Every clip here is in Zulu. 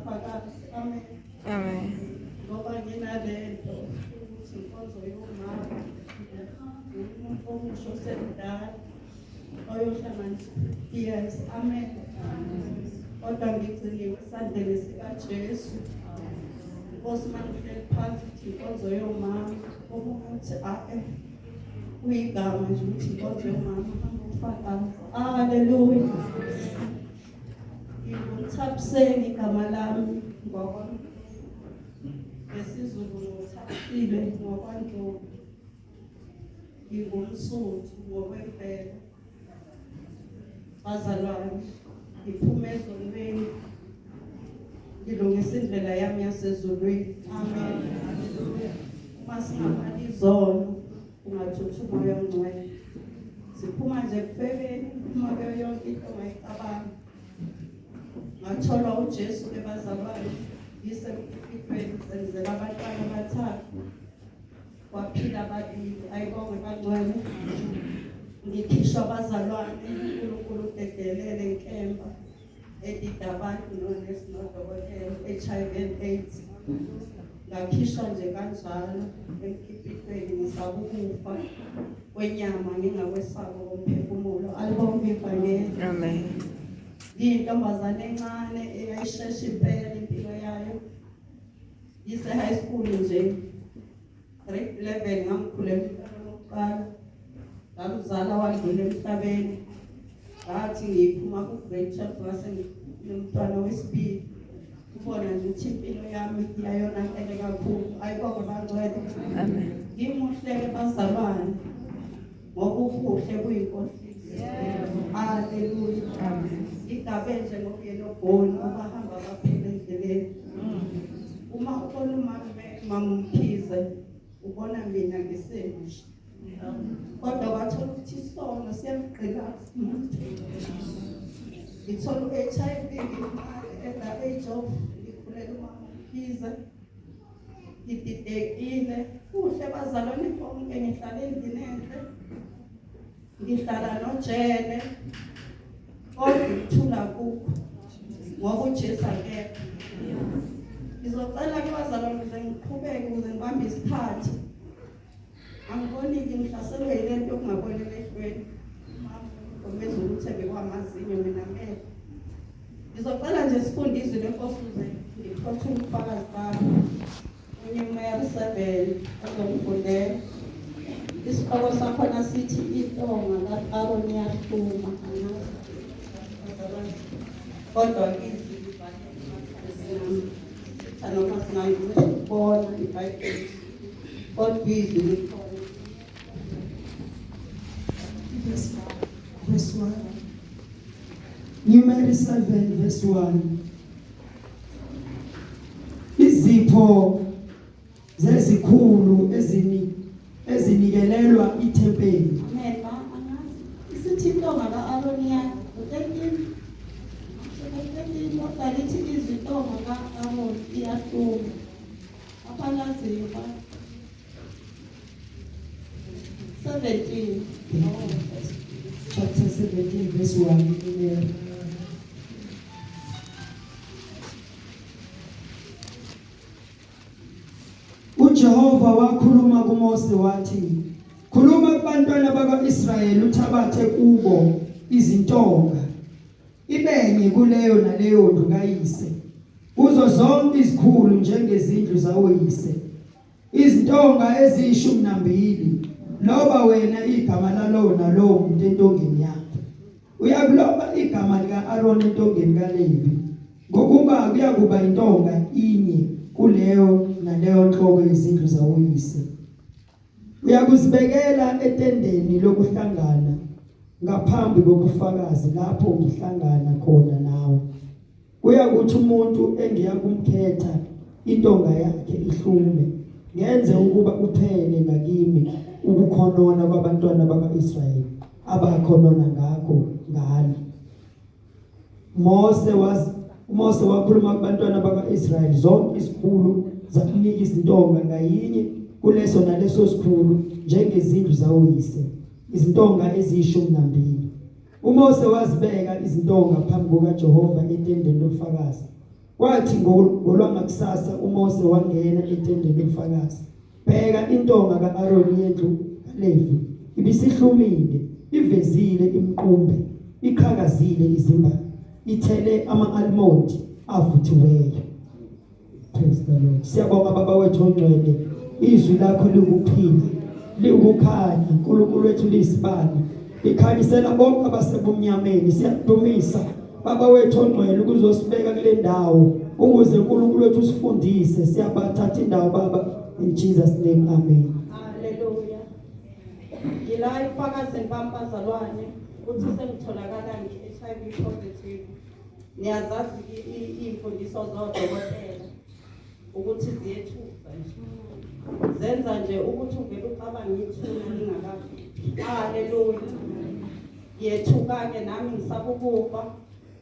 ngisafakazi. Amen. Amen. Ngoba nginalento ukuthi inkonzo yomama umuntu omusha osemdala oyohlanganisa years. Amen. Kodwa ngigciniwe esandleni sikaJesu. Nkosi mangihleli phansi uthi inkonzo yomama omunye uthi ae kuyigama nje ukuthi inkonzo yomama hamba ufakazi. Haleluya. NginguThabiseni igama lami ngokwa ngesiZulu nguThabisile ngokwaNdlovu. NgingumSuthu ngokwemvelo. Bazalwane, ngiphuma ezonweni ngilungisa indlela yami yasezulwini. Amen. Haleluya. Uma singamali izono ungathutha umoya ongcwele. Siphuma nje ekufebeni, phuma kuyo yonke into ongayicabanga. Ngatholwa uJesu ke bazalwane, ngisemkipitweni senzela abantwana abathathu. Kwaphila ababili, ayibongwe bangcwele. Ngikhishwa abazalwane, uNkulunkulu udedelele inkemba edida abantu nonesi nodokotela, HIV and AIDS. Ngakhishwa nje kanjalo emkipitweni ngisaba ukufa kwenyama ngingakwesaba komphefumulo. Alibonge ivangeli. Amen. Ngiyintombazane encane eyayishesha impela impilo yayo. Ngise high school nje grade 11 ngamkhulela umntwana wokuqala. Ngamzala wadlula emhlabeni. Ngathi ngiphuma ku grade 12 ngase nginomntwana wesibili. Ubona nje ukuthi impilo yami yayonakele kakhulu. Ayibonge bangcwele. Amen. Ngimuhle-ke bazalwane ngoba ubuhle buyinkohliso. Haleluya. Amen. Igabe nje ngokuyelobhoni abahamba baphila endleleni. Uma ubona umama mama uMkhize ubona mina ngisemusha. Kodwa wathola ukuthi isono siyamgqilaza umuntu. Ngithola u-HIV ngimncane at the age of ngikhulela umama uMkhize. Ngididekile kuhle bazalwane bonke ngihlala endlini enhle. Ngihlala nojele kodwa ukuthula kukho ngoba uJesu akekho. Ngizocela kubazalwane ukuze ngiqhubeke ukuze ngibambe isikhathi. Angiboni-ke ngihlaselwe yile nto yokungaboni emehlweni. Umama ukuthi ebekwamazinyo mina amehlo. Ngizocela nje sifunde izwi lenkosi ukuze ngiphothule ubufakazi bami. UNyumeri 7 ozongifundela. Isihloko sakhona sithi intonga ka-Aroni iyahluma. Angazi. Kodwa izwi libhalwe emakhasini. Noma singangisho ukubona iBhayibheli. Kodwa izwi likhona. Verse 1. Numeri 7 verse 1. Izipho zezikhulu ezini ezinikelelwa ithempeli. Amen ma angazi. Isithi intonga ka-Aroni ya u-13. U-13 kodwa lithi izwi intonga ka-Aroni iyahluma. Aphalaziyo ba 17. Oh, Chapter 17 verse 1. Numeri. UJehova wakhuluma kuMose wathi, Khuluma kubantwana bakwa-Israyeli uthabathe kubo izintonga ibenye kuleyo naleyo ndlu kayise kuzo zonke izikhulu njengezindlu zawoyise izintonga eziyishumi nambili loba wena igama lalowo nalowo muntu entongeni yakhe uyakuloba igama lika-Aroni entongeni kaLevi ngokuba kuyakuba intonga inye kuleyo naleyo nhloko yezindlu zawoyise Uyakuzibekela etendeni lokuhlangana ngaphambi kobufakazi lapho ngihlangana khona nawe. Kuyakuthi umuntu engiyakumkhetha intonga yakhe ihlume, ngenze ukuba uphele ngakimi ukukhonona kwabantwana bakwa-Israyeli abakhonona ngakho ngami. Mose was uMose wakhuluma kubantwana bakwaIsrayeli zonke izikhulu zakunika izintonga ngayinye kuleso naleso sikhulu njengezindlu zawoyise izintonga eziyishumi nambili. uMose wazibeka izintonga phambi kukaJehova etendeni lobufakazi. Kwathi ngolwangakusasa uMose wangena etendeni lobufakazi. Bheka intonga ka-Aroni yendlu kaLevi ibisihlumile, ivezile imiqumbe, iqhakazile izimbali, ithele ama-almondi avuthiweyo. Praise the Lord. Siyabonga baba wethu ongcwele. Izwi lakho liwukuphila, liwukukhanya. uNkulunkulu wethu liyisibani. Likhanyisela bonke abasebumnyameni. Siyakudumisa baba wethu ongcwele ukuzosibeka kule ndawo ukuze uNkulunkulu wethu usifundise. Siyabathatha indawo baba in Jesus name. Amen. Hallelujah. Ngila ekufakazeni bami bazalwane ukuthi sengitholakala ngi-HIV positive. Niyazazi iy'mfundiso zodokotela ukuthi ziyethusa nje. Zenza nje ukuthi uvele ucabange ithuna lingakafiki. Haleluya. Ngiyethuka-ke nami ngisaba ukufa.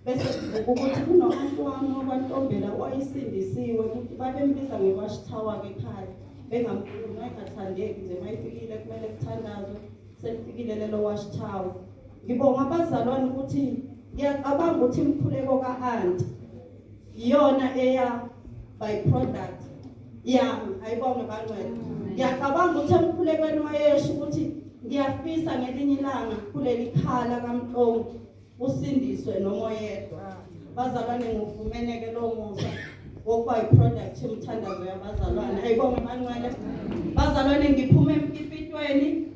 Bese sivuka ukuthi kuno-anti wami wakwaNtombela owayesindisiwe ukuthi babembiza nge-watch tower-ke ekhaya bengamfuni wayengathandeki nje mayifikile kumele kuthandazwe selifikile lelo watch tower. Ngibonga abazalwane ukuthi ngiyacabanga ukuthi imikhuleko ka-anti iyona eya by product yami ayibonge bangcwele. Ngiyacabanga ukuthi emkhulekweni wayesho ukuthi ngiyafisa ngelinye ilanga kuleli khala kaMhlongo usindiswe noma oyedwa. Bazalwane ngiwufumeneke lo musa wokuba yi-product yomthandazo yabazalwane. Ayibonge bangcwele. Bazalwane ngiphuma emkipitweni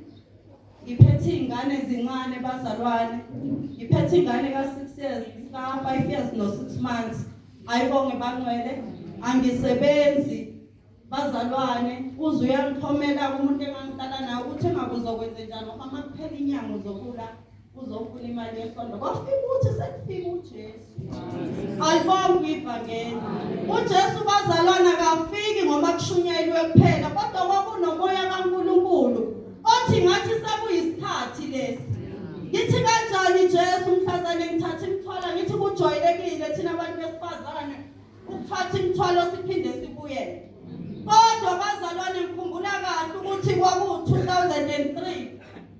ngiphethe iy'ngane ezincane bazalwane. Ngiphethe ingane ka-6 years, ka-5 years no-6 months. Ayibonge bangcwele. Angisebenzi bazalwane uze uyangixhomela umuntu engangihlala naye ukuthi engabe uzokwenze njani ngoba uma kuphela inyanga uzokula uzofuna imali yesondo. Kwafika ukuthi sekufika uJesu. Alibonge ivangeli. uJesu bazalwane akafiki ngoba kushunyayelwe kuphela kodwa kwakunomoya kaNkulunkulu othi ngathi sekuyisikhathi lesi. Ngithi kanjani Jesu mhlazane ngithatha imithwalo ngithi kujwayelekile thina abantu besifazane ukuthatha imithwalo siphinde sibuyele. Kodwa bazalwane ngikhumbula kahle ukuthi kwaku-2003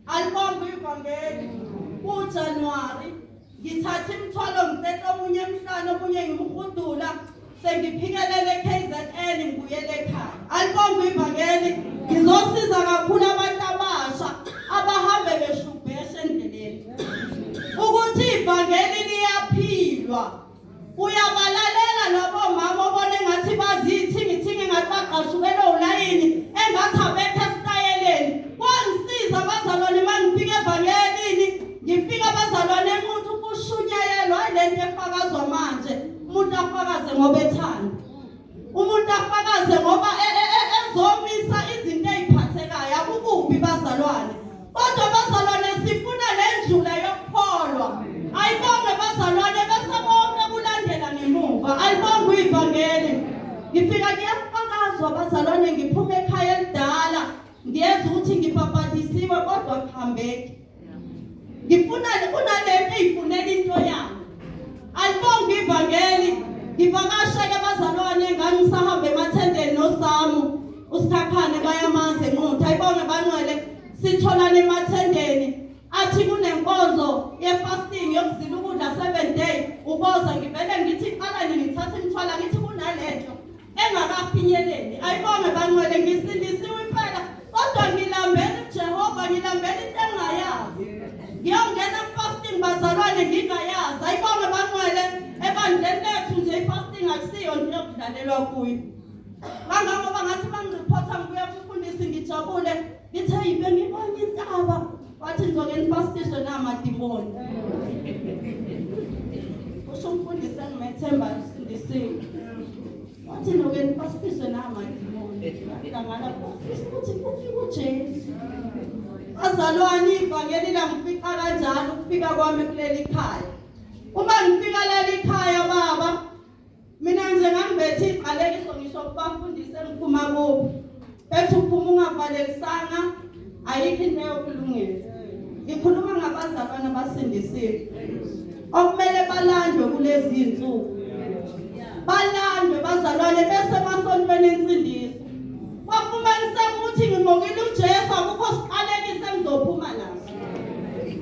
alibonge ivangeli kuJanuary ngithatha imithwalo ngithethe omunye emhlane omunye ngimhudula sengiphikelele KZN ngibuyele ekhaya. Alibonge ivangeli ngizosiza kakhulu abantu abasha abahambe beshubhesha endleleni ukuthi ivangeli liyaphilwa. Uyabalalela labo mama obona engathi baziyithingithingi engathi bagqashukele ulayini engathi abekho esitayeleni. Kwangisiza abazalwane uma ngifika evangelini ngifika abazalwane enquthu kushunyayelwa hayi le nto efakazwa manje umuntu afakaze ngoba ethanda. Umuntu afakaze ngoba e, e, e, ezomisa izinto eziphathekayo akukubi bazalwane. Kodwa bazalwane sifuna le ndlula yokukholwa. Ayibonge bazalwane bese konke kulandela ngemuva. Ayibonge ivangeli. Ngifika kuyafakazwa bazalwane ngiphuma ekhaya elidala ngiyeza ukuthi ngibhabhadisiwe kodwa kuhambeki. Ngifuna kunalento eyifunela into yami. Alibonge ivangeli. Ngivakashe ke bazalwane ngangisahamba emathendeni noSamu uSikhakhane bayamazi enquthu. Ayibonge bangcwele sitholana emathendeni athi kunenkonzo ye-fasting yokuzila ukudla 7 day uboza ngivele ngithi qala ngithatha imithwala ngithi kunalento engakafinyeleli ayibonge bangcwele ngisindisiwe impela kodwa ngilambela uJehova ngilambela into engingayazi ngiyongena fasting bazalwane ngingayazi ayibonge bangcwele ebandleni lethu nje ifasting akusiyo nto yokudlalelwa kuyo kangangoba ngathi bangirephotha ngibuya kumfundisi ngijabule ngithe yibe ngibona intaba wathi ngizoke nifastiswe namadimoni usho umfundisi engimethemba usindisiwe wathi noke nifastiswe namadimoni ngala ufisa ukuthi kufike uJesu bazalwane ivangeli langifica kanjalo ukufika kwami kuleli khaya uma ngifika leli khaya baba Mina nje ngangibethe iqalekiso ngisho kubafundisi engiphuma kubo. Bethi uphuma ungavalelisanga ayikho into eyokulungela. Ngikhuluma ngabazalwane abasindisiwe. Okumele balandwe kulezi zinsuku. Balandwe bazalwane bese emasontweni ensindiso. Kwafumaniseka ukuthi ngimokile uJesu akukho siqalekiso engizophuma naso.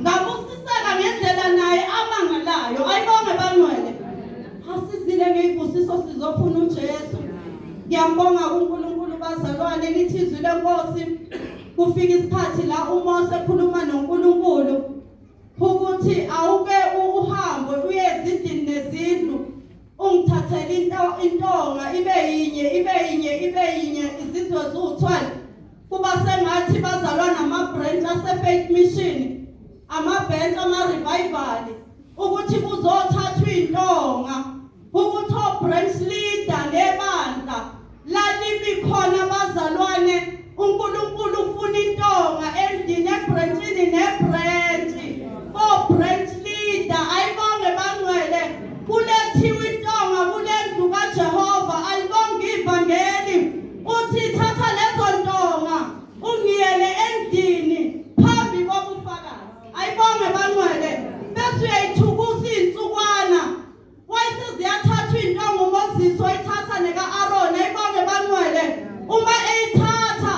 Ngabusiseka ngendlela naye amangalayo. Ayibonge bangcwele. Asizile ngezibusiso sizofuna uJesu. Ngiyambonga uNkulunkulu bazalwane, lithi izwi lenkosi kufika isikhathi la uMose ekhuluma noNkulunkulu ukuthi awuke uhambe uye ezindlini nezindlu ungithathele intonga ibe yinye ibe yinye ibe yinye izizwe ziwu-12. Kuba sengathi bazalwana ama-branch ase-Faith Mission, ama-branch ama-revival, ukuthi kuzothathwa intonga, ukuthi o-branch leader nebandla lalimi khona bazalwane. uNkulunkulu ufuna intonga endlini, ebranchini nebranch, o-branch leader. Ayibonge bangcwele, kulethiwe intonga kule ndlu kaJehova. Alibonge ivangeli. Uthi thatha lezo ntonga ungiyele endlini phambi kobufakazi. Ayibonge bangcwele. Bese uyayithukusa iy'nsukwana, wayeseziyathathwa intonga uMoses wayithatha neka-Aaron. Ayibonge bangcwele. Uma eyithatha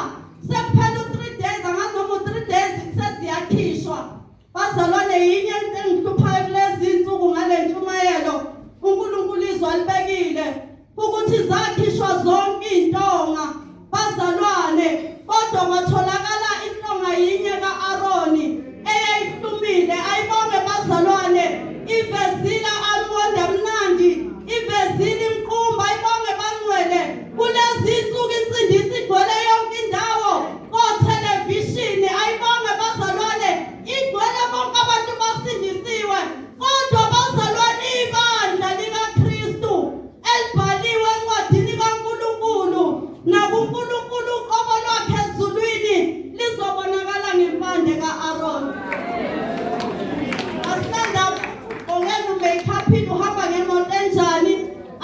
sekuphela u-3 days, angazi noma u-3 days, seziyakhishwa bazalwane. Yinye into engihluphayo kulezi insuku ngale ntshumayelo uNkulunkulu izwi alibekile ukuthi zakhishwa zonke iy'ntonga bazalwane, kodwa kwatholakala intonga yinye ka-Aroni eyayihlumile. Ayibonge bazalwane, ivezile almond amnandi, ivezile imqumba. Ayibonge bangcwele, kulezi insuku insindiso igcwele yonke indawo kothelevishini. Ayibonge bazalwane, igcwele bonke abantu basindisiwe, kodwa bazalwane ibandla likaKristu elibhaliwe encwadini kaNkulunkulu nakuNkulunkulu uqobo lwakhe ezulwini lizobonakala ngempande ka-Aaron. Asinandaba ugqoke umakeup, uhamba ngemoto enjani,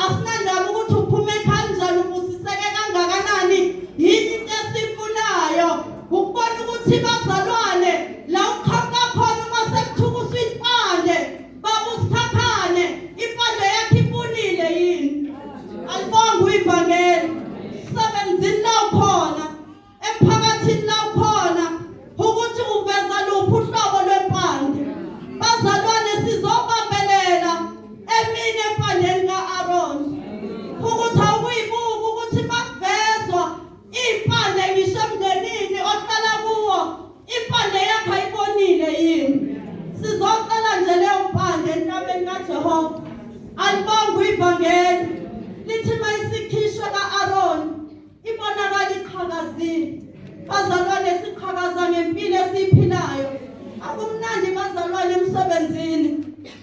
asinandaba ukuthi uphume kanjani, ubusiseke kangakanani. Yini into esifunayo? Ukubona ukuthi bazalwane la uqhamuka khona uma sekuthukuswa impande, baba uSikhakhane, impande yakhe ibunile yini? Alibonge ivangeli. Sebenzini la ukhona, emphakathini la ukhona, ukuthi uveza luphi uhlobo lwempande bazalwane. Sizobambelela emini empandeni ka-Aaron, ukuthi awukuyibuka ukuthi makuvezwa impande ngisho emndenini ohlala kuwo, impande yakhe ayibonile yini? Sizocela nje leyo mpande entabeni kaJehova. Alibonge ivangeli. Lithi mayisikhishwe ka-Aaron ibonakala iqhakazile. Bazalwane, siqhakaza ngempilo esiyiphilayo. Akumnandi bazalwane emsebenzini,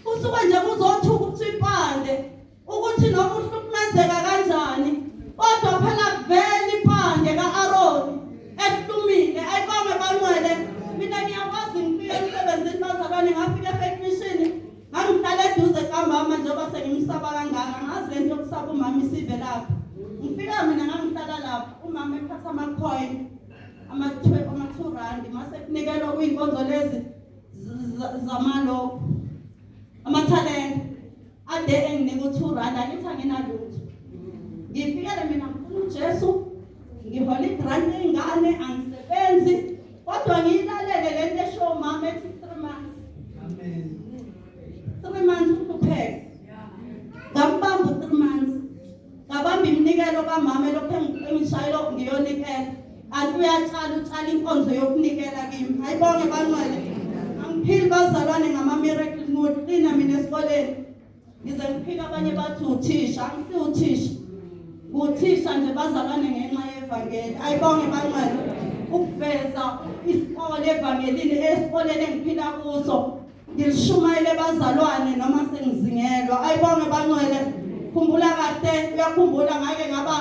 kusuke nje kuzothuka ukuthi impande, ukuthi noma uhlukumezeka kanjani, kodwa phela kuvela impande ka-Aaron ehlumile. Ayibonge bangcwele. Mina ngiyakwazi, ngifike emsebenzini bazalwane, ngafika e-Faith Mission, ngangihlala eduze kamama. Njengoba sengimsaba kangaka, ngazi lento yokusaba umama isive lapho. Ngifika mina ngangihlala lapho, umama ephatha ama-coin, ama-2 rand, mase kunikelwa kuyinkonzo lezi zamalokhu amathalente, ade enginika u-2 rand. Angithi anginalutho, ngifikele mina ngifuna uJesu, ngihola igrant ey'ngane, angisebenzi, kodwa ngiyilalele le nto esho mama ethi 3 months. Amen. 3 months uhlupheka, ngambamba u-3 months, ngabamba iminikelo kamama elokhu engishayela ngiyonikela, kanti uyatshala, utshala inkonzo yokunikela kimi. Ayibonge bangcwele. Angiphili bazalwane ngama-miracles, ngiwuqina mina esikoleni, ngize ngiphike abanye bathi uthisha. Angisi uthisha, uthisha nje bazalwane ngenxa yevangeli. Ayibonge bangcwele. Ukuveza isikole evangelini, esikoleni engiphila kuso ngilishumayele bazalwane noma sengizingelwa. Ayibonge bangcwele. Khumbula kahle, uyakhumbula ngake ngaba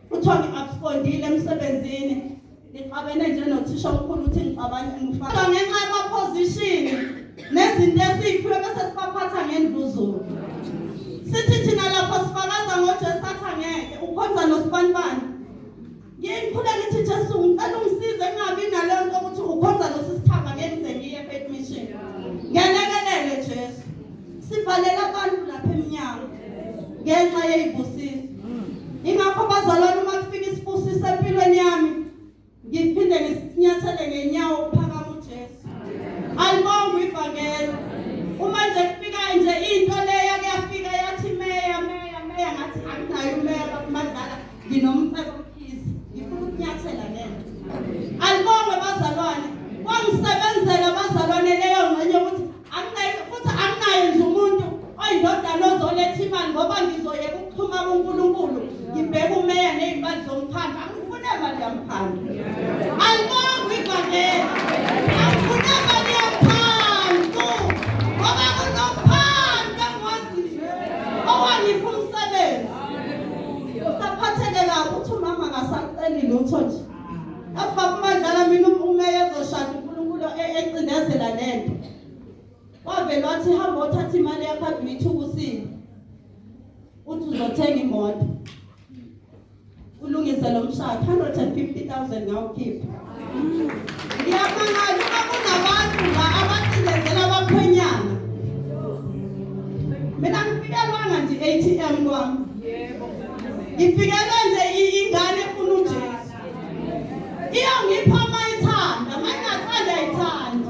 kuthiwa ngi-abscondile emsebenzini, ngixabene nje nothisha omkhulu, ukuthi ngixabane ngifaka ngenxa yama-position nezinto esiyiphiwe, bese sibaphatha ngendluzulu. Sithi thina lapho sifakaza ngoJesu, athi angeke ukhonza nosibanibani. Ngikhule ngithi, Jesu, ngicela ungisize ngingabi naleyo nto ukuthi ukhonza nosisithamba, ngenze ngiye e-Faith Mission. Ngelekelele Jesu. Sivalela abantu lapha eminyango ngenxa yeyibusiso. Ingakho bazalwane uma kufika isibusiso empilweni yami, ngiphinde ngisinyathele ngenyawo ukuphakama uJesu. Alibonge ivangeli. Uma nje kufika nje into leya, kuyafika yathi meya meya. Nginomcebo Mkhize, ngifuna ukunyathela lento. Alibongwe bazalwane, kwangisebenzela bazalwane leyo ngxenye ukuthi anginayo futhi anginaye nje umuntu oyindodana ozoletha imali ngoba ngizoyeka ukuxhuma kuNkulunkulu ngibheke umeya nezimali zomkhandlu angifune imali yamkhandlu. Alibongwe ivangeli. Angifune imali yamkhandlu ngoba kunomkhandlu engiwaziyo owangipha umsebenzi. Usaphatheke kabi uthi umama akasaceli lutho nje. Yazi baba uMandlala mina umeya ezoshada uNkulunkulu ecindezela lento. Wavele wathi hamba othatha imali yakho ade uyithukusile. Uthi uzothenga imoto. Ulungise lo mshado 150,000 ngawukhipha. Ngiyamangala uma kunabantu la abacindezela abakhwenyana. Mina ngifikelwanga nje ATM kwami. Yebo. Ngifikelwe nje ingane efuna uJesu. Iyangipha uma ithanda, uma ingathanda ayithandi.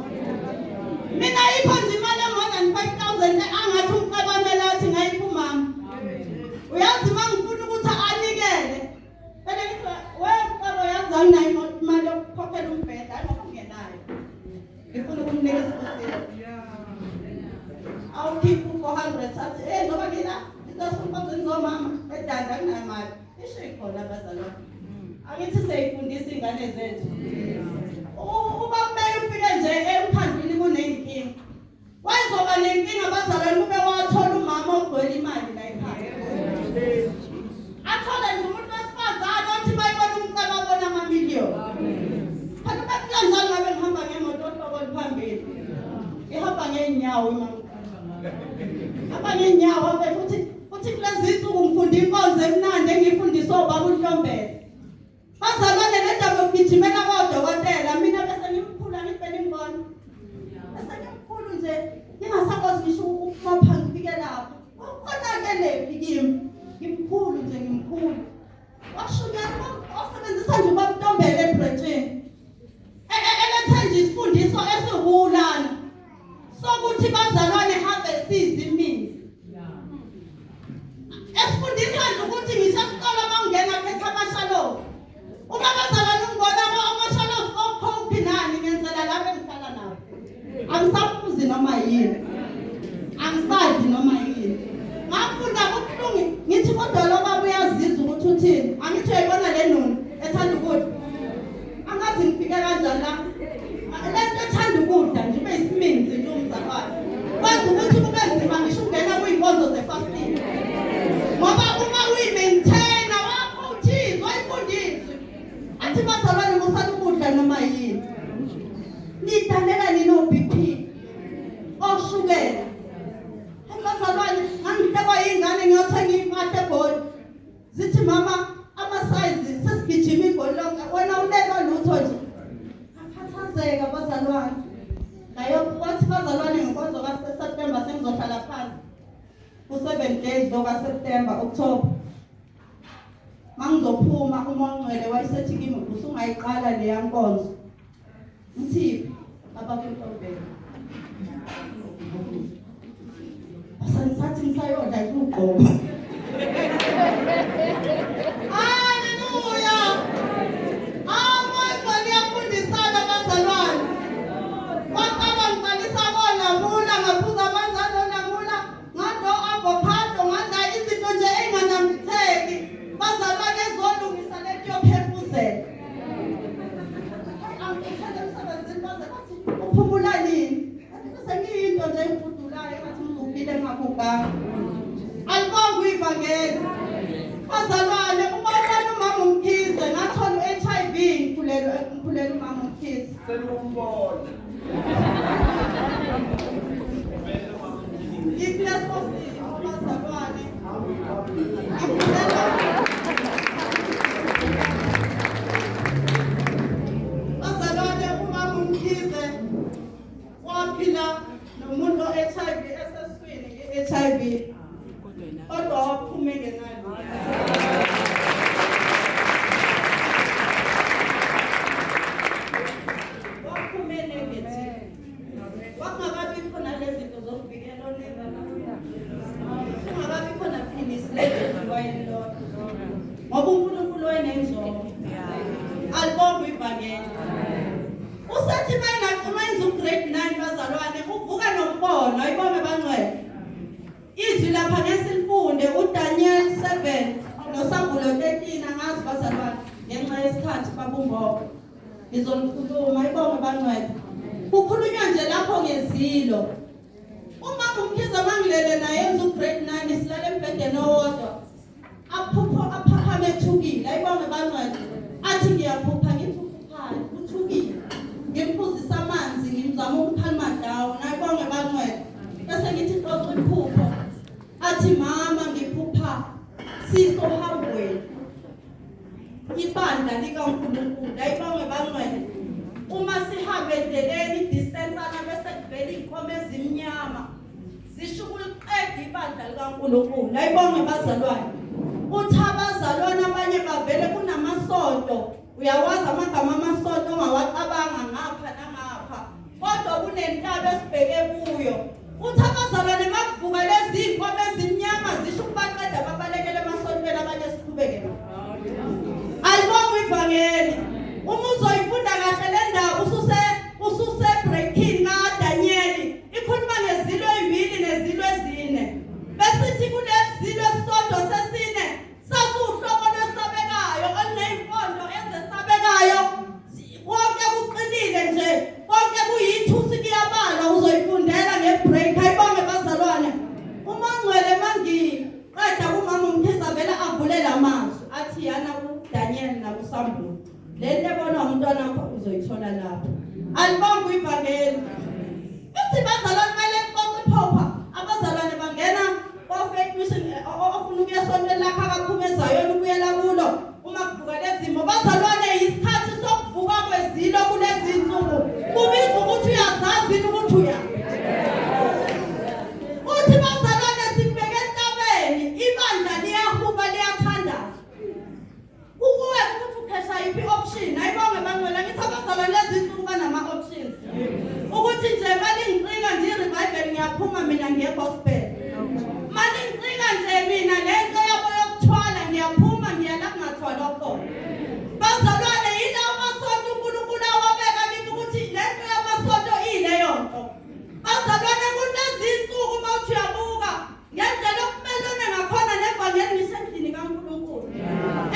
Mina ayikho nje imali more than 5000 angathi umcabamela athi ngayipha umama. Uyazi uma ngifuna ukuthi anikele. Phela ngithi we mcebo yazi anginayo imali yokukhokhela umbheda, hayi ngoba ngingenayo. Ngifuna ukumnika isibusiso. Awukhiphe u-400 athi, eh njengoba ngila ngizosenkonzweni zomama edanda kunayo mali. Isho ikhona abazalwane. Angithi siyayifundisa iy'ngane zethu. Uba kumele ufike nje emkhandlwini kuney'nkinga. Wayezoba nenkinga abazalwane kube wathola umama ogcwele imali la ekhaya. Athole nje umuntu wesifazane othi bayibona umcebo abona amamiliyoni. Phela uma kukanjalo ngabe ngihamba ngemoto ohlobo oluphambili. Ihamba ngey'nyawo imama. Hamba ngey'nyawo abe futhi futhi kulezi insuku ngifunda inkonzo emnandi engiyifundiswa ubaba uNhlombela. Bazalwane le ndaba yokugijimela kodokotela mina bese ngimkhulu angithi beningibona. Bese ngimkhulu nje ngingasakwazi ngisho ukubopha ngifike lapho. Konakelephi kimi? Ngimkhulu nje ngimkhulu. Washunyana osebenzisa nje ubabntombela ebhrentshini. Elethe nje isifundiso esiwulana sokuthi bazalwane have siziminzi. Esifundisa nje ukuthi ngisho esitolo uma ungena khetha amashalofu. Uma bazalwane ungibona amashalofu okhophi nani ngenzela laba engihlala nabo. Angisaphuzi noma yini. Angisadli noma yini. Ngafunda kubuhlungu ngithi kodwa lo baba uyazizwa ukuthi uthini. Angithi uyayibona le nunu ethanda ukudla. Angazi ngifike kanjani la. Le nto ethanda ukudla nje ube isiminzi nje umzalwane. Kwenza ukuthi kube nzima ngisho ukungena kuyinkonzo ze-fasting. Ngoba uma uyi-maintainer wakho uthizwa wayifundiswe. Athi bazalwane musani ukudla noma yini. Nidalela nini o-BP? Oshukela. Hayi bazalwane ngangihlekwa yingane ngiyothenga impahla eGoli. Zithi mama amasayizi sesigijima igoli lonke wena ulelwa lutho nje. Ngakhathazeka bazalwane. Ngayo wathi bazalwane ngenkonzo kaSeptember sengizohlala phansi. Ku-7 days lo kaSeptember October. Mangizophuma uMoya oNgcwele wayesethi kimi usungayiqala leya nkonzo. Ngithiphi baba kuntombela. Basangisathi ngisayodla ukugqoka. Haleluya! Amandla niyafundisana bazalwane. Kwaqala ngiqalisa kolamula ngaphuza amanzi anolamula ngado avocado ngadla izinto nje enganambitheki. Bazalwane ezolungisa lento yophefuzela. Angithele emsebenzini baze bathi uphumula nini? Ngathi sengiyinto nje engifudulayo engathi ngigugile ngingaguganga. Alibongwe ivangeli. Bazalwane uma ubona umama uMkhize ngathola u-HIV ngikhulelwe ngikhulelwe umama uMkhize. Selumbona. Ngikuleso simo bazalwane. Ngikhulelwe Bazalwane umama uMkhize waphila nomuntu o-HIV eseswini nge-HIV kodwa waphuma engenalo. Waphuma e-negative. Kwakungakabikho nalezi zinto zokuvikela oneva. Kungakabikho naphilisi lezi. Wayelilodwa. Ngoba uNkulunkulu wayenenjongo. Alibonge ivangeli. Usathi mayingaxuma ugrade 9 bazalwane uvuka nombono ayibonge bangcwele. Izwi lapha ngesilifunde uDaniel 7 noSambulo 13 angazi bazalwane ngenxa yesikhathi babumbobo. Ngizolikhuluma ayibonge bangcwele. Kukhulunywa nje lapho ngezilo. Uma uMkhize mangilele naye enza ugrade 9 silale embhedeni owodwa. Aphupho aphaphame ethukile ayibonge bangcwele. Athi ngiyaphupha ngithi uphuphani uthukile. Ngimphuzisa amanzi ngimzama ukucalma down ayibonge bangcwele. Bese ngithi xoxa iphupho. Athi mama ngiphupha sisohambweni. Ibandla likaNkulunkulu ayibonge bangcwele. Uma sihamba endleleni distance ana bese kuvela inkomo ezimnyama. Zisho ukuliqeda ibandla likaNkulunkulu. Ayibonge bazalwane. Uthi abazalwane abanye bavele kunamasonto. Uyawazi amagama amasonto ongawacabanga ngapha nangapha. Kodwa kunentaba esibheke kuyo. Uthi abazalwane makuvuka lezi zinkomo ezimnyama zisho ukubaqeda babalekele emasontweni abanye siqhubeke. Alibonge ivangeli. Uma uzoyifunda kahle le ndaba ususe ususe breaking kaDaniel ikhuluma ngezilo ezimbili nezilo ezine. Besithi kulezilo esisodwa sesine sasiwuhlobo lwesabekayo oluneyimpondo ezesabekayo konke kuqinile nje konke kuyithusi kuyabalwa uzoyifundela ngebreak ayibonge bazalwane uma ngcwele mangiqeda kumama uMkhize vele avule lamazwi athi yana kuDaniel nakuSambulo lento ebonwa umntwana wakho uzoyithola lapho alibonge ivangeli uthi bazalwane kumele kuxoxe iphopha abazalwane bangena ko-faith mission ofuna ukuya esontweni lakhe akaphume ezayona ukuyela kulo uma kuvuka lezimo bazalwane yisikhathi sokuvuka kwezilo kulezi nsuku kubiza ukuthi uyazazi ukuthi uya uthi bazalwane sibheke entabeni ibandla liyahuba liyathandaza kukuwe ukuthi ukhesha yiphi option ayibonge bangcwele ngithi abazalwane lezi nsuku banama options ukuthi nje malingicika nje i-revival ngiyaphuma mina ngiye gospel malingicika nje mina lento yabo yokuthwala ngiyaphuma ngiya la kungathwalwa khona bazalwane yilawo masonto uNkulunkulu awabeka kimi ukuthi lento yamasonto iyileyo nto bazalwane kunezinsuku uma uthi uyabuka ngendlela okumelene ngakhona nevangeli ngisendlini kaNkulunkulu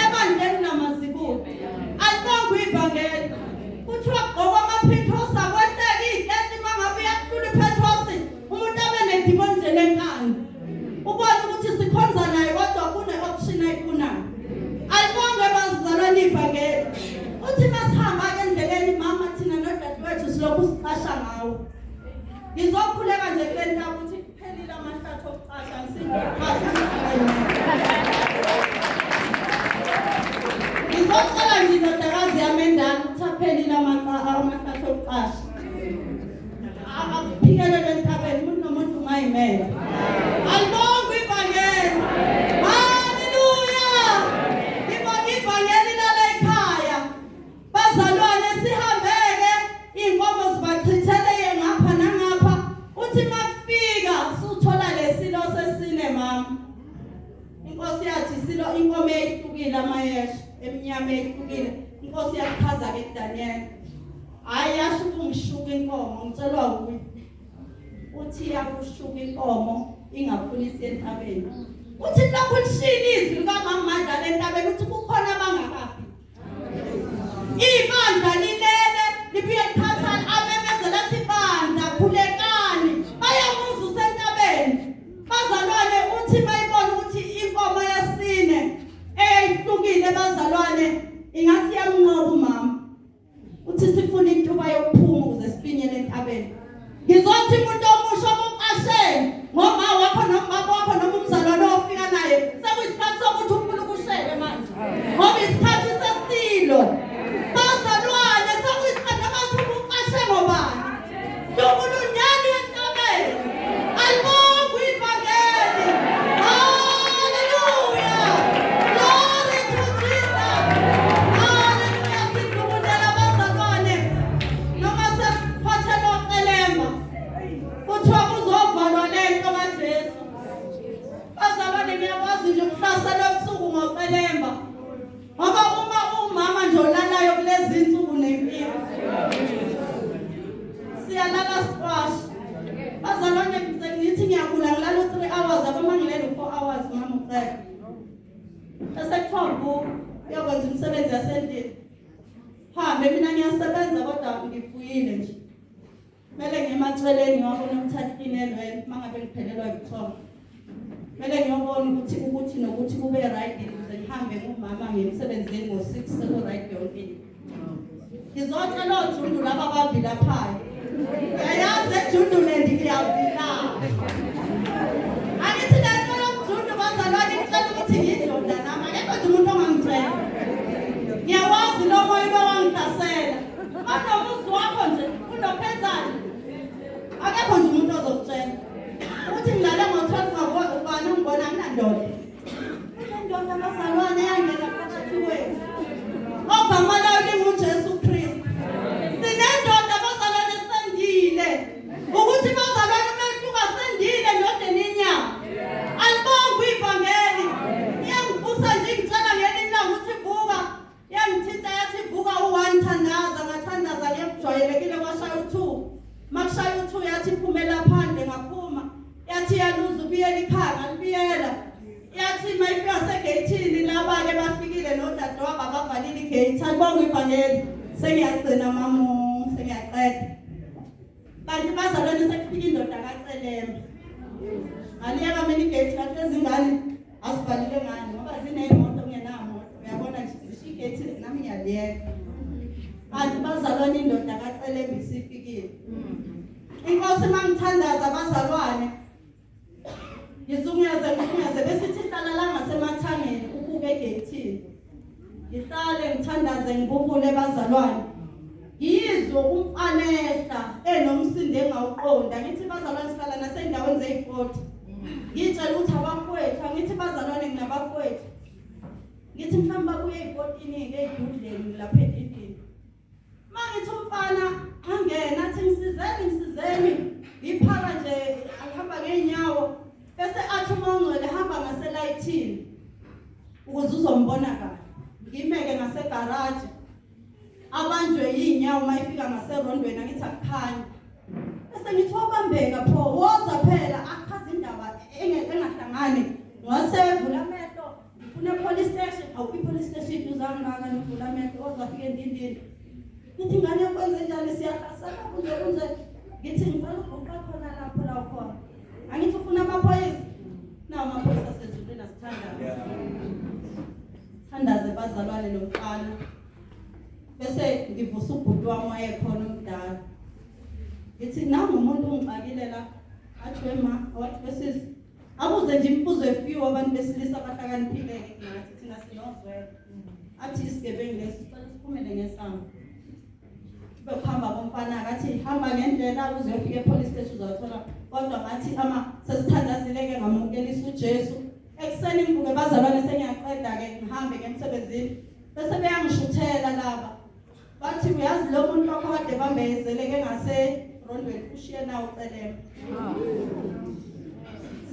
ebandleni lamazibulo alibongwe ivangeli kuthiwa kugqokwa amaphithosi akwehleki iy'teti uma ngabe uyakuhlula iphethrosi umuntu abe nedimoni nje lenkani ubone ukuthi sikhonza naye kodwa kune-option ayifunayo alibongwe bazalwane ivangeli uthi masihamba-ke endleleni mama thina nodadewethu silokhu siqasha ngawo ngizokhuleka nje kule ntaba ukuthi Phelile amahlathi okuqasha ngisingokuqasha. Ngizocela nje indodakazi yami endala ukuthi aphelile amahlathi okuqasha. Akuphikelele entabeni umuntu nomuntu ungayimela. Alibongwe ivangeli. Haleluya. Ngibonga ivangeli lala ekhaya. Bazalwane sihambeke inkomo zibachithele ngapha nangapha uthi makufika suthola lesilo sesine mama inkosi yathi silo inkomo eyihlukile amayesha emnyama eyihlukile inkosi yachaza ke kuDaniel hayi yasho ukungishuka inkomo ngitshelwa uyi uthi yakushuka inkomo ingafuni isiye entabeni uthi lokhu lishilo izwi likamama Madlala entabeni uthi kukhona abangakafi Ibandla lilele libuye lithathane amemezela athi bandla khulekani bayamuza usentabeni bazalwane uthi bayibona ukuthi inkomo yesine eyayihlukile bazalwane ingathi yamnqoba umama uthi sifuna intuba yokuphuma ukuze sifinyele entabeni ngizothi umuntu omusha omuqashele ngoma wakho noma baba wakho noma umzalwane ofika naye sekuyisikhathi Bese kuthiwa vuka uyokwenza imisebenzi yasendlini. Hambe mina ngiyasebenza kodwa ngifuyile nje. Kumele ngiye emaceleni ngiyobona ukuthi aklinelwe uma ngabe ngiphelelwa yithongo. Kumele ngiyobona ukuthi ukuthi nokuthi kube right ukuze ngihambe ngumama ngiye emsebenzini ngo-6 seku-right yonke into. Ngizocela ojundu laba abavilaphayo. Uyayazi ejunduland ngiyavilapha. Angithi le nto yomjundu bazalwane ngicela ukuthi ngiyindoda nami akekho nje umuntu ongangitshela. Ngiyawazi lo moya uke wangihlasela. Unomuzi wakho nje unophezana. Akekho nje umuntu ozokutshela ukuthi ngilale ngo-12 ubani ungibona anginandoda. Kunendoda bazalwane eyangena phakathi kwethu. Ogama layo linguJesu Kristu. Sinendoda bazalwane sendile. Ukuthi bazalwane umehluko sendile ndodeni yenyama. Alibongwe ivangeli. Iyangivusa nje ingitshela ngelinye ilanga ukuthi vuka. Yangithinta yathi vuka u-one thandaza ngathandaza ngekujwayelekile kwashaya u-two. Makushaya u-two yathi phumela phandle ngaphuma. Yathi yaluza ubiyela ikhaya ngalibiyela. Yathi mayifika segeyithini laba-ke bafikile nodadewabo abavalile igeyithi. Alibongwe ivangeli. Sengiyagcina mamu sengiyaqeda. Kanti bazalwane sekufika indoda kaCelemba. Ngaliyeka mina igeyithi ngathi lezingane azivalile ngani ngoba zineyimoto kungenamoto. Uyabona nje zishiya igeyithi nami ngiyaliyeka. Kanti bazalwane indoda kaCelemba isifikile. Inkosi mangithandaza bazalwane ngizungeze ngizungeze besithi hlala la ngasemathangeni ubuke egeyithini. Ngihlale ngithandaze ngibubule bazalwane. Ngiyizwe umfana ehla enomsindo engawuqonda ngithi bazalwane sihlala nasendaweni zey'koti. Ngitshela ukuthi abafowethu angithi bazalwane nginabafowethu. Ngithi mhlawumbe babuye ey'kotini-ke ey'dudleni lapha endlini. Mangithi umfana angena athi ngisizeni ngisizeni ngiphaka nje ahamba ngeenyawo bese athi uma ungcwele hamba ngaselayithini ukuze uzombona kahle ngimeke ngasegaraji abanjwe yinyawo uma ifika ngaserondweni angithi akukhanyi bese ngithi wabambeka pho woza phela achaze indaba engahlangani ngwasevula amehlo Ngifuna police station, awu i-police station iduze kangaka nivula amehlo waze wafika endindini. Ngithi ingane kwenze njani siyahlasela kunje kunje. Ngithi ngicela uguqa khona lapho la ukhona. Angithi ufuna amaphoyisa? Nawo amaphoyisa asezulwini asithandaze. Thandaze bazalwane nomfana. Bese ngivusa ubhuti wami wayekhona omdala. Ngithi nangu umuntu ungixakile la. Athi wema, wathi besisi Abuze nje imibuzo efiwe abantu besilisa abahlakaniphile-ke kunathi thina sinozwelo. Athi isigebengu lesi sicela siphumele ngesango. Kube kuhamba komfana akathi hamba ngendlela uze uyofika e-police station uzawuthola kodwa ngathi ama sesithandazile-ke ngamukelisa uJesu. Ekuseni ngivuke bazalwane sengiyaqeda-ke ngihambe ngemsebenzini bese beyangishuthela laba. Bathi uyazi lo muntu wakho kade bambezeleke ngase rondweni ushiye nawo ucelema.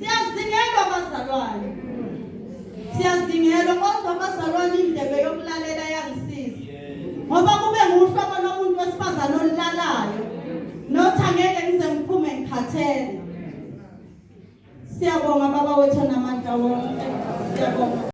Siyazingelwa bazalwane. Siyazingelwa kodwa bazalwane indlebe yokulalela yangisiza. Ngoba kube nguhlobo lomuntu wesifazane olilalayo. Nothi angeke ngize ngiphume ngikhathele. Siyabonga baba wethu namandla wonke. Siyabonga.